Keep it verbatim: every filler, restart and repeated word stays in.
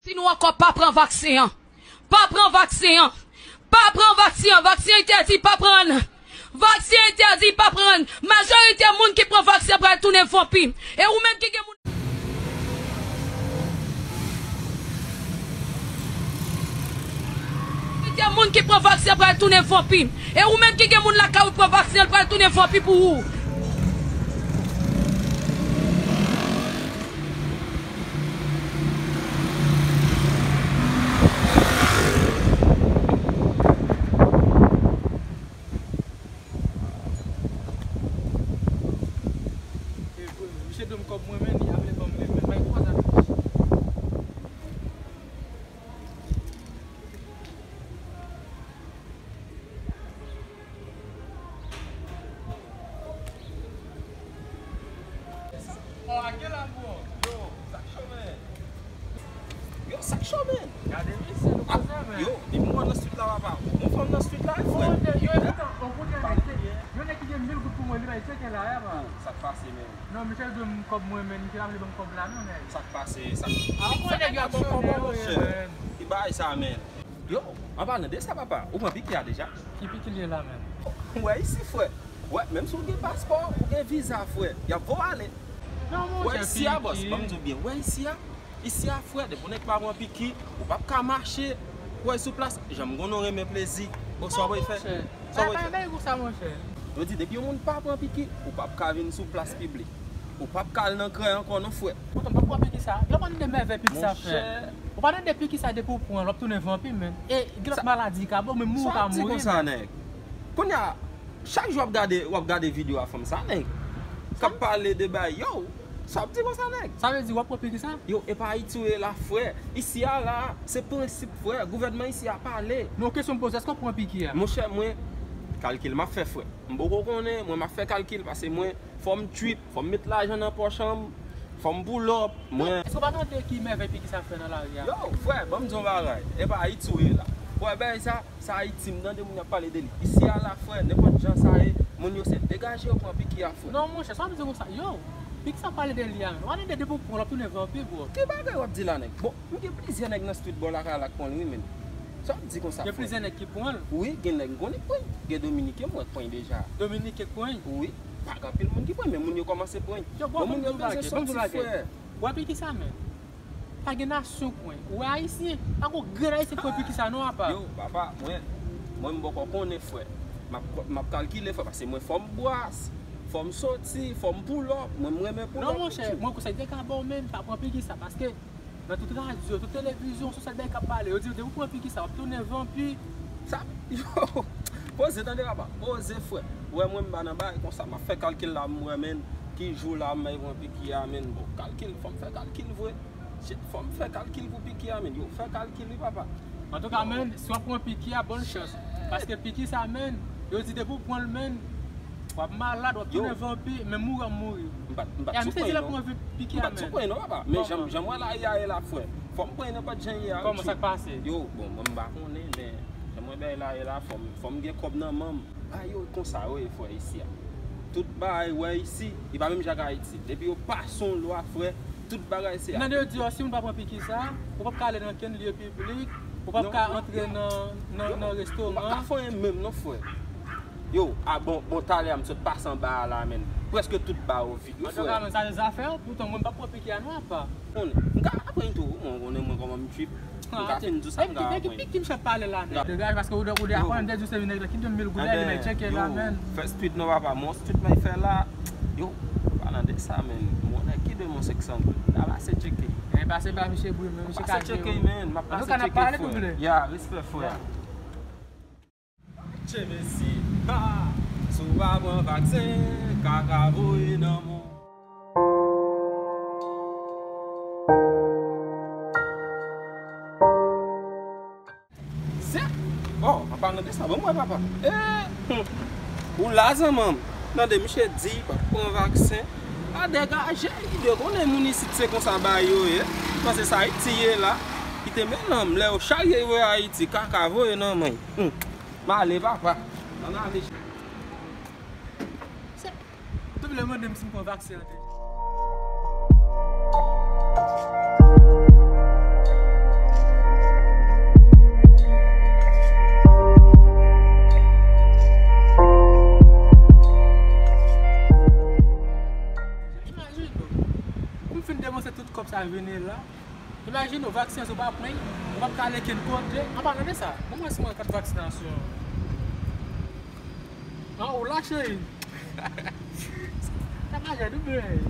Si nou ankò pa pran vaksen an, pa pran vaksen an, pa pran vaksen an, vaksen entèdi, pa pran l. Vaksen entèdi, pa pran l. Majorite moun ki pran vaksen an pral tounen vanpi. E ou menm ki gen moun, majorite moun ki pran vaksen an pral tounen vanpi. E ou menm ki gen moun lakay ou pran vaksen an, l pral tounen vanpi pou ou. Misye do m kòb mwen, men, li ap vle ban m, men, men, bay kwa sa. Yo, sa k cho, men? Yo, sa k cho, men? Gade misye, nou koze, men. Yo, depi m wè nan street la, papa. Yon fanm nan street la, frè. Yo, yo, yo, yo, yo, yo, yo, nèg ki gen mil goud pou mwen, li bay tcheke la, ya, man. Sa k pase, men? Non, misye dwe m kòb mwen, men, misye pa vle ban m kòb la, non, nèg. Sa k pase, sa k... Avan nèg yo ap sone, wi, men. Ki bagay sa, men? Yo, an palan de sa, papa, ou pran piki a deja? Ki piki l ye la menm? Ou wè isi, frè. Wè, menm si w gen paspò, ou gen viza, frè, y ap voye w ale. Non, monchè, wè isi a, bòs, ban m di w byen. Wè isi a, isi a, frè, depi yon nèg pa pran piki, ou p ap ka mache. Wè, sou plas, jan m konnen w renmen plezi. Bon, sa w ap fè? Sa w ap fè? Yo di, depi yon moun pa pran piki, ou p ap ka vin sou plas piblik. Ou p ap ka al nan krèy ankò non, frè. Poutan, m p ap pran piki sa. Yo pa tande mèvè piki sa fè. Ou pa tande piki sa depi w pran l, w ap tounen vanpi, menm. E gen lòt maladi ka ba w, menm mouri w ka mouri, menm. Sa w ap di konsa, nèg? Kounye a, chak jou w ap gade, w ap gade videyo a fanm sa, nèg. K ap pale de bay, yo, sa w ap di konsa, nèg? Sa vle di w ap pran piki sa? Yo, e pa Ayiti w ye la, frè. Isi a la, se prensip, frè. Gouvènman isi a pale. Non, kesyon m poze, èske w pran piki a? Monchè, mwen, kalkil m ap fè, frè. M poko konnen, mwen m ap fè kalkil, paske mwen, fò m trip, fò m met lajan nan pòch an m, fò m pull up, mwen. Èske w pa tande ki mèvèy piki sa fè nan lari a? Yo, frè, ban m di w yon bagay. E pa Ayiti w ye la. Frè, bagay sa, sa Ayiti, m tande moun y ap pale de li. Isi a la, frè, nenpòt jan sa ye, moun yo se degaje yo pran piki a, frè. Non, monchè, sa w ap di konsa? Yo, piki sa pale de li a, menm. W ap tande depi w pran l, w ap tounen vanpi, bro. Ki bagay w ap di la, nèg? Bon, m gen plizyè nèg nan street bò lakay la k pran l, wi, menm. Sa w ap di konsa, frè? Gen plizyè nèg ki pran l? Wi, gen nèg m konnen k pran l. Gen Dominiken m wè k pran l deja. Dominiken k pran l? Wi. Pa gen anpil moun ki pran l, men moun yo kòmanse pran l. Yo, bon, moun yo bezwen sòti, frè. Wè piki sa, men. Pa gen nasyon k pran l. Ou wè Ayisyen, pa gen grenn Ayisyen k pran piki sa, non, apa. Yo, papa, mwen, mwen m poko konnen, frè. M ap, m ap kalkile, frè, paske mwen fò m bwase, fò m soti, fò m pull up, mwen m renmen pull up. Non, monchè, mwen konsèy m te ka ba w, menm, pa pran piki sa, paske nan tout radyo, tout televizyon, se sèl bagay k ap pale. Yo di w depi w pran piki sa, w ap tounen vanpi. Sa, yo, poze, tande, papa, poze, frè. Ou wè mwen m pa nan bagay konsa, m ap fè kalkil la, m wè, menn, ki jou la m pran piki a, menn. Bon, kalkil, fò m fè kalkil vre. Shit, fò m fè kalkil pou piki a, menn. Yo, fè kalkil wi, papa. Antouka, menn, si w ap pran piki a, bòn chans. Paske piki sa, menn, yo di depi w pran l, menn, w ap malad, w ap tounen vanpi, men mouri w ap mouri. M pa t, m pa t sou pwen non. M pa t sou pwen non, papa. Men jan, jan m wè lari a ye la, frè. Fò m pran nenpòt jan ye a. Kòman, sa k pase? Yo, bon, mwen m pa konnen, men jan m wè bagay la ye la, fò m, fò m gen kòb nan men m. Bagay yo konsa yo ye, frè, isi a. Tout bagay, wè, isi, li pa menm jan ak Ayiti. Depi yo pase yon lwa, frè, tout bagay se... Tande yo di, si moun pa pran piki sa, ou p ap ka ale nan kenn lye piblik, ou p ap ka antre nan, nan, nan restoran. Ou p ap ka fè anyen menm non, frè. Yo, a bon, bon, talè a m sot pase anba a la, menn. Prèske tout ba yo vid wi, frè. Antouka, menn, sa se zafè w, poutan mwen m p ap pran piki a non, apa. Konnen. M ka pran tou, mwen konnen mwen kòman m trip. M ka fin di w sa m ka pran. Epi ki piki m ap pale la, nèg? Degaj, paske ou de, ou de aprann de di w se yon nèg la ki de mil goud la, li bay tcheke la, menn. Fè street non, papa. Mwen street mwen fè la. Yo, palan de sa, menn. Mwen nèg ki de mwen senk san goud. N a pase tcheke. E pase ba misye bri, men misye ka jere. Pase tcheke, menn. M ap pase tcheke, frè. Ya, respè, frè. Tchè, mesi. Ha! Si w pa pran vaksen, kaka voye nan men w. Se, oh, an palan de sa, bon, mwen, papa. Eh, hmm. Ou la, zanmanm. Tande, misye di, pa pran vaksen. Pa degaje, li dwe konnen moun isit se konsa bagay yo ye. Li panse se Ayiti ye la. Kite men lanm, lè yo charye voye Ayiti, kaka voye nan men. Hmm. M ale, papa. Ann ale. Se, ou te vle mande m si m pran vaksen an deja. depanse tout kòb sa vini la. Imajine w, vaksinasyon pa pran, ou p ap ka ale kenn kote. An palan de sa, ban m wè si mwen kat vaksinasyon. An, ou la, cheri. Sa pa jèd ou byen.